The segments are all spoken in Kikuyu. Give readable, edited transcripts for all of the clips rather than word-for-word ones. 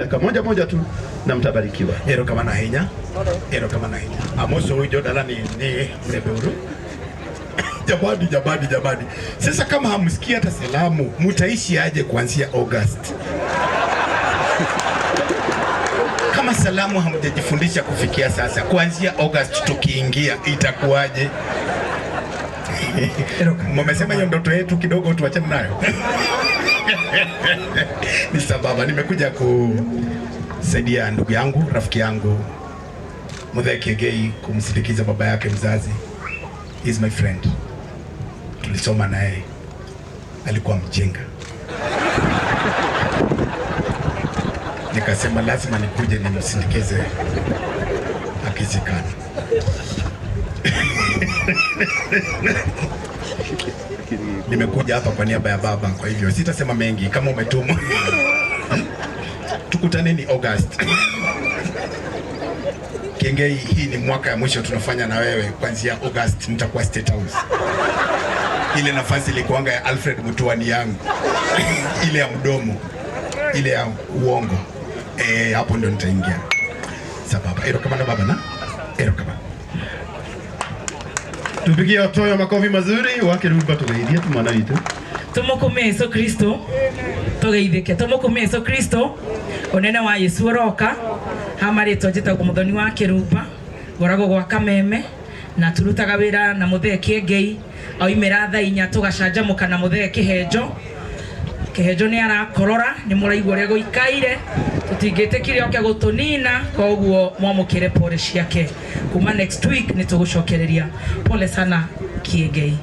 Dakika moja moja tu na mtabarikiwa. Erokamano ahinya. Erokamano ahinya. Amoso jodala ni mrembe uru. Jamani, jamani, jamani. Sasa kama hamsikii hata salamu, mutaishi aje kuanzia August? Kama salamu hamjajifundisha kufikia sasa, kuanzia August tukiingia itakuwaje? Mmesema hiyo ndoto yetu kidogo tuachane nayo. Ni sababu nimekuja kusaidia ndugu yangu, rafiki yangu Muthee Kiengei kumsindikiza baba yake mzazi. He is my friend. Tulisoma naye, alikuwa mjinga. Nikasema lazima nikuje nimsindikize akizikana. Nimekuja hapa kwa niaba ya baba, kwa hivyo sitasema mengi. Kama umetumwa, tukutaneni August. Kiengei, hii ni mwaka ya mwisho tunafanya na wewe. Kuanzia August nitakuwa State House. Ile nafasi ilikuanga ya Alfred Mutua ni yangu, ile ya mdomo, ile ya uongo. Eh, hapo ndio nitaingia. Sababa. Erokamano baba na erokamano. Tupigie Otoyo makofi mazuri wakirumba tugeithie tu mwana witũ. Tumukumie Yesu Kristo, tugeithike. Tumukumie Yesu Kristo, unene wa Yesu uroka. Ha marĩtwa njĩtagwo Mũthoni wa Kĩrumba, ngoragwo gwa Kameme na turutaga wĩra na Mũthee Kĩengei. Oimĩra thaa 4 tũgacanjamũka na Mũthee Kĩhenjo. Kĩhenjo nĩ arakorora, nĩ mũraigua ũrĩa gũikaire, tũtingĩtĩkire oke gũtũnina, koguo mwamũkĩre pole ciake. Kuma next week nĩ tũgũcokereria. Pole sana Kĩengei.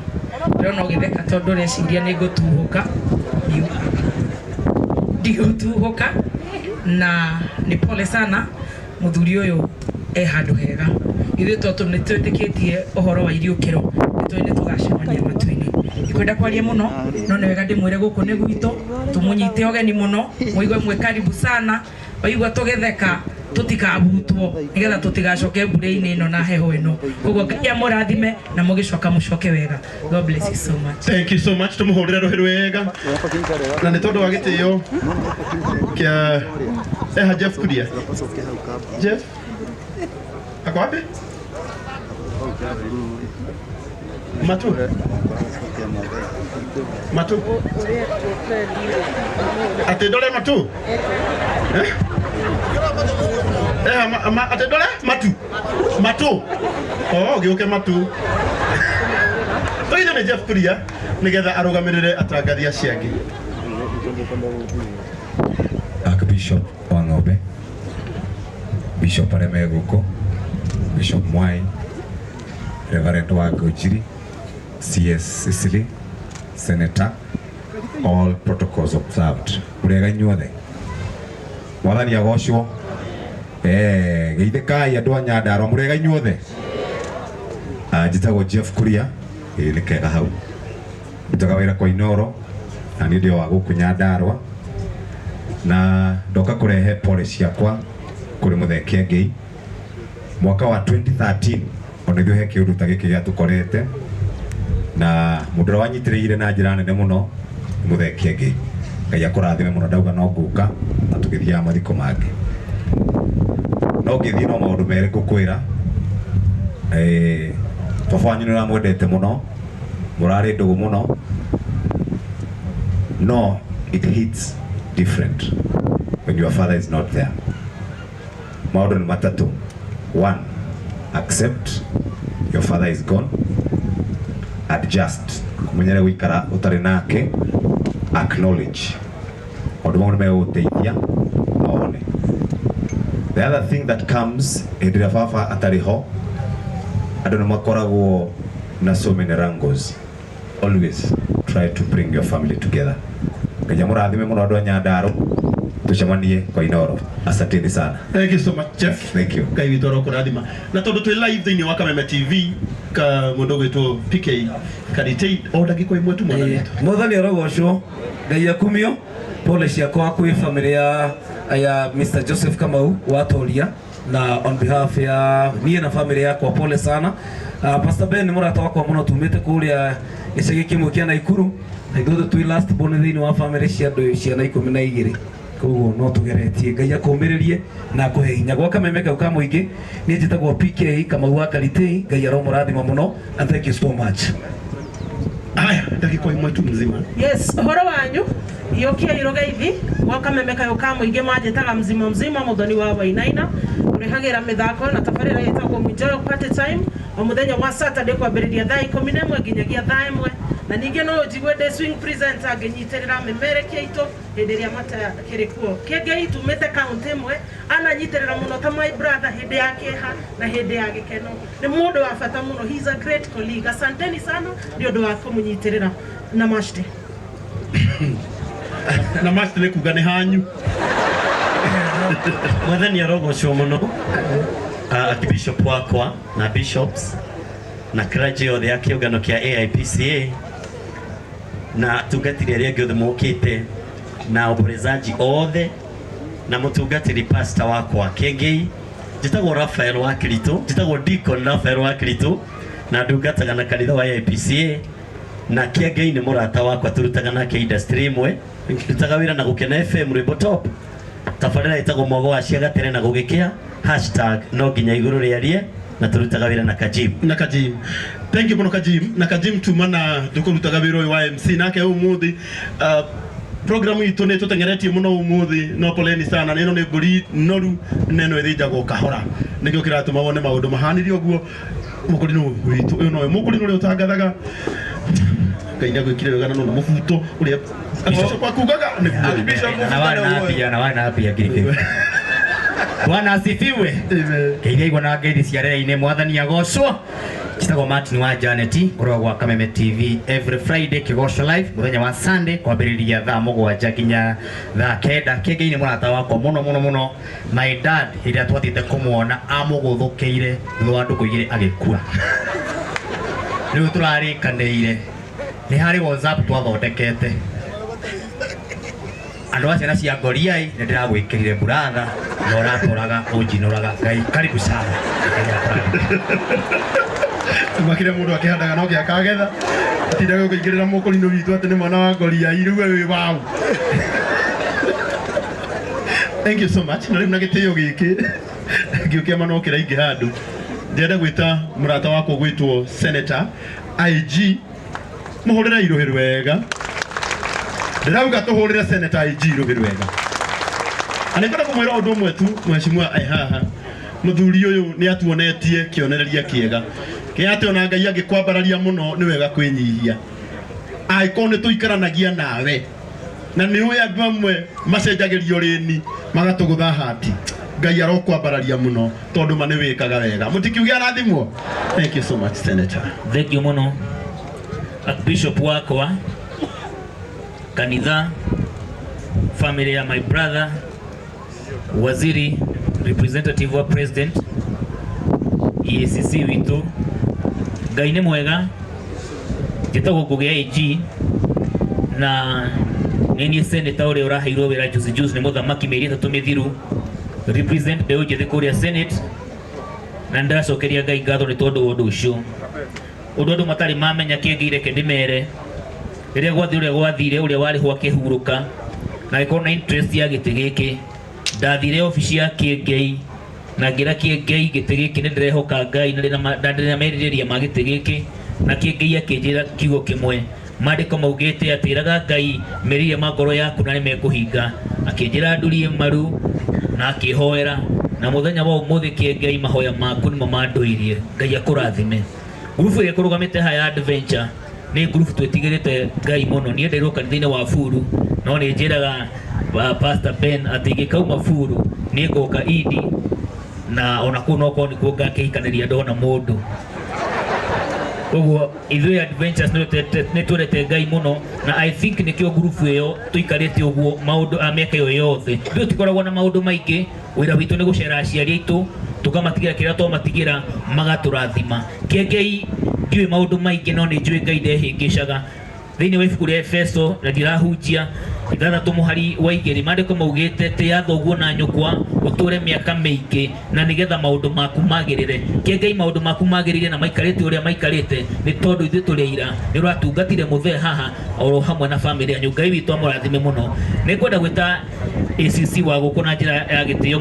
Ndĩrona ũgĩtheka tondũ ũreciria nĩ ngũtuhũka. Ndigũtuhũka na nĩ pole sana, mũthuri ũyũ e handũ hega. Ithuĩ tondũ nĩ twĩtĩkĩtie ũhoro wa iriũkĩro, nĩ tũĩ nĩ tũgacemania matu-inĩ. Ndikwenda kwaria mũno, no nĩ wega ndĩmwĩre gũkũ nĩ gwitũ, tũmũnyite ũgeni mũno, mũigue mwĩ karibu sana. Waigua tũgĩtheka tũtikabutwo, nĩgetha tũtigacoke mbura-inĩ ĩno na heho ĩno. Koguo Ngai amũrathime na mũgĩcoka mũcoke wega. God bless you so much. Thank you so much. Tumuhurire ruhi rwega na nĩ tondũ wa gĩtĩo kĩa eha Jeff Kuria. Jeff ako wapi? Matu matu atĩ ndore matu. Eh? Eh, atĩ ndore matu matu, oh, gĩũke matu. Tũithe nĩ Jeff Kuria nĩgetha arũgamĩrĩre atangathi acio angĩ. Archbishop wa Ng'ombe, Bishop arĩa me gũkũ, Bishop Mwai, Reverend wa Ngũnjiri, CS Cecily, Senator, all protocols observed. Mũrĩega inyuothe. Mwathani agocwo. Eh, geithĩkai andũ a Nyandarua, mũrĩega inyuothe. Ah, njĩtagwo Jeff Kuria, ĩĩ nĩ kega hau. Ndutaga wĩra kwa Inoro na niĩ ndĩ o wa gũkũ Nyandarua na ndoka kũrehe pole ciakwa kũrĩ Mũthee Kĩengei. Mwaka wa 2013 ona ithuĩ he kĩũndũ ta gĩkĩ gĩatũkorete na mũndũ ũrĩa wanyitĩrĩire na njĩra nene mũno nĩ Mũthee Kĩengei. Ngai akũrathime mũno. Ndauga no ngũka na tũgĩthiaga mathiko mangĩ, no ngĩthiĩ no maũndũ merĩ ngũkwĩra. Baba wanyu nĩ ũramwendete mũno, mũrarĩ ndũgũ mũno, no it hits different when your father is not there. Maũndũ nĩ matatũ. One, accept your father is gone. Adjust, kũmenyere gũikara ũtarĩ nake. Acknowledge. Maũndũ mau nĩ megũgũteithia na wone. The other thing that comes hĩndĩ ĩrĩa baba atarĩ ho, andũ nĩ makoragwo na so many wrangles. Always try to bring your family together. Ngai amũrathime mũno andũ a Nyandarũ, tũcemanie kwa Inoro. Asanteni sana. Thank you so much, Jeff. Thank you. Ngai witũ arokũrathima. Na tondũ twĩ live thĩinĩ wa Kameme TV, ka mũndũ ũgwĩtwo PK Karitei, o ndagĩka 1 tu, mwana witũ. Mwathani arogocwo, Ngai akumio. Pole ciakwa kwĩ family ya Mr Joseph Kamau watoria, na on behalf ya niĩ na family yakwa, pole sana. Pastor Ben nĩ mũrata wakwa mũno, tumĩte kũrĩa gĩcagi kĩmwe kĩa Naikuru na ithuothe twĩ last born thĩinĩ wa family cia andũ ciana 12. Koguo no tugeretie Ngai akũmĩrĩrie na akũhe hinya. Gwa kameme kau ka mũingĩ, niĩ njĩtagwo PK Kamau wa Karitei. Ngai aromũrathima mũno and thank you so much. Haya, ndagĩka ĩmwe tu mzima. Yes, ũhoro wanyu iũkiai rũgeithi gwa kameme kayũ ka mũingĩ. Manjĩtaga mzima mzima mũthoni wa Wainaina, ũrehagĩra mĩthako na tabarĩra ĩtagwo Mũinjoyo Party Time o mũthenya wa Saturday kwambĩrĩria thaa 11 nginyagia thaa 1, na ningĩ no ũnjigue ndĩ swing presenter ngĩnyitĩrĩra mĩmerekia itũ hĩndĩ ĩrĩa matakĩrĩ kuo. Kĩngei tumĩte kaunti ĩmwe, ananyitĩrĩra mũno ta my brother hĩndĩ ya kĩeha na hĩndĩ ya gĩkeno. Nĩ mũndũ wa bata mũno, he is a great colleague. Asanteni sana nĩ ũndũ wa kũmũnyitĩrĩra. Namaste. Na masti nĩ kuga nĩ hanyu. Mwathani arogocwo mũno. Archbishop wakwa na bishops na clergy yothe ya kĩũngano kĩa AIPCA na atungatĩri arĩa angĩ othe mokĩte na omborezaji othe na mũtungatĩri pastor wakwa Kĩengei. Njĩtagwo Raphael wa Kiritũ, njĩtagwo Deacon Raphael wa Kiritũ na ndungataga na kanitha wa AIPCA, na Kĩengei nĩ mũrata wakwa, tũrutaga nake industry ĩmwe, ndutaga wĩra na Gũkena FM Rwĩmbo Top, tabarĩra ĩtagwo Mwago wa Cia Gatene na Gũgĩkĩa #NoNginyaIgũrũ Rĩarie, na tũrutaga wĩra na Kajim. Na Kajim, thank you muno Kajim. Na Kajim tuma na tukurutaga wĩra ũyũ wa MC nake ũmũthĩ. Programu itũ nĩ tũteng'eretie mũno ũmũthĩ, no poleni sana. Ĩno nĩ mbũri noru na ĩno ĩthĩnjagwo kahora, nĩkĩo kĩratũma wone maũndũ mahanire ũguo. Mũkũrinũ witũ ũyũ nowe mũkũrinũ ũrĩa ũtangathaga Ngai nĩ agwĩkire wega na nona mũbuto ũrĩa Bishop akugaga nĩguo. Na wana pia na wana pia ngiri. Bwana asifiwe. Ngeithia igwa na ngeithi cia rĩera-inĩ, mwathani agocwo. Njĩtagwo Martin wa Janet, ngoragwo gwa Kameme TV every Friday Kĩgoco Live, mũthenya wa Sunday kwambĩrĩria thaa 7 nginya thaa 9. Kĩngĩ nĩ mũrata wakwa mũno mũno mũno. My dad hĩndĩ ĩrĩa twathiĩte kũmuona amũgũthũkĩire thutha wa ndukũ 2 agĩkua. Rĩu tũrarĩkanĩire nĩ harĩ WhatsApp twathondekete andũ a ciana cia ngoriai, nĩ ndĩragwĩkĩrire buratha na ũratũraga ũnjinũraga. Ngai karibu sana. Ngai akũrathime. Makĩria mũndũ akĩhandaga no kĩakagetha atindaga gũkĩingĩrĩra mũkũrinũ witũ atĩ nĩ mwana wa ngoriai, rĩu we wĩ waũ? Thank you so much. Na rĩu na gĩtĩo gĩkĩ ngĩũkia manokĩra ingĩ handũ, ndĩrenda gwĩta mũrata wakwa gwĩtwo Senator IG. Mũhũrĩre irũhĩ rwega. Ndĩrauga tũhũrĩre Senator IG rũhĩ rwega. Na nĩngwenda kũmwĩra ũndũ ũmwe tu, mheshimiwa e haha. Mũthuri ũyũ nĩ atuonetie kĩonereria kĩega kĩa atĩ ona Ngai angĩkwambararia mũno nĩ wega kwĩnyihia. Angĩkorwo nĩ tũikaranagia nawe na nĩ ũĩ andũ amwe macenjagĩrio rĩni magatũgũtha hati, Ngai arokwambararia mũno tondũ ma nĩ wĩkaga wega. Mũtikiuge arathimwo. Thank you so much, Senator. Thank you mũno, Archbishop wakwa, kanitha, family ya my brother, waziri, representative wa president, EACC witũ. Ngai nĩ mwega. Njĩtagwo Ngugi AG na nĩ niĩ senator ũrĩa ũraheirwo wĩra juzi juzi nĩ mũthamaki mĩeri 3 mĩthiru, represent mbeũ njĩthĩ kũrĩa Senate, na nĩndĩracokeria Ngai ngatho nĩ tondũ wa ũndũ ũcio. Ũndũ andũ matarĩ mamenya kĩngĩ, reke ndĩmere, rĩrĩa gwathire ũrĩa gwathire, ũrĩa warĩhwo akĩhurũka na agĩkorwo na interest ya gĩtĩ gĩkĩ, ndathire obici ya Kĩengei na ngĩra Kĩengei gĩtĩ gĩkĩ nĩ ndĩrehoka Ngai na ndĩna merirĩria ma gĩtĩ gĩkĩ, na Kĩengei akĩnjĩra kiugo kĩmwe, maandĩko maugĩte atĩ ĩraga Ngai merirĩria ma ngoro yaku na nĩ mekũhinga. Akĩnjĩra ndurie maru na akĩhoera, na mũthenya wa ũmũthĩ Kĩengei mahoya maku nĩmo mandũirie. Ngai akũrathime. Ngurubu ĩrĩa ĩkũrũgamĩte haha ya adventure nĩ ngurubu twĩtigĩrĩte Ngai mũno. Niĩ nderirwo kanitha-inĩ wa Buru, no nĩ njĩraga Pastor Ben atĩ ingĩkauma Buru nĩ ngoka Indi, na ona kũu no korwo nĩkuo ngakĩhikanĩria ndona mũndũ. Koguo ithuĩ adventures nĩ twendete Ngai mũno, na I think nĩkĩo ngurubu ĩyo tũikarĩte ũguo maũndũ a mĩaka ĩyo yothe. Ithuĩ tũtikoragwo na maũndũ maingĩ, wĩra witũ nĩ gũcera aciari aitũ, tũkamatigĩra kĩrĩa twamatigĩra magatũrathima. Kĩengei ndiũĩ maũndũ maingĩ, no nĩ njũĩ Ngai ndehĩngĩcaga. Thĩinĩ wa ibuku rĩa Efeso, na ndirahunjia, 6 mũhari wa 2, maandĩko maugĩte tĩa thoguo na nyũkwa ũtũre mĩaka mĩingĩ na nĩgetha maũndũ maku magĩrĩre. Kĩ Ngai maũndũ maku magĩrĩire na maikarĩte ũrĩa maikarĩte nĩ tondũ ithuĩ tũrĩ aira nĩ ũratungatire mũthee haha oro hamwe na famĩlĩ yanyu. Ngai witũ amũrathime mũno. Nĩ ngwenda gwĩta ACC wa gũkũ na njĩra ya gĩtĩo.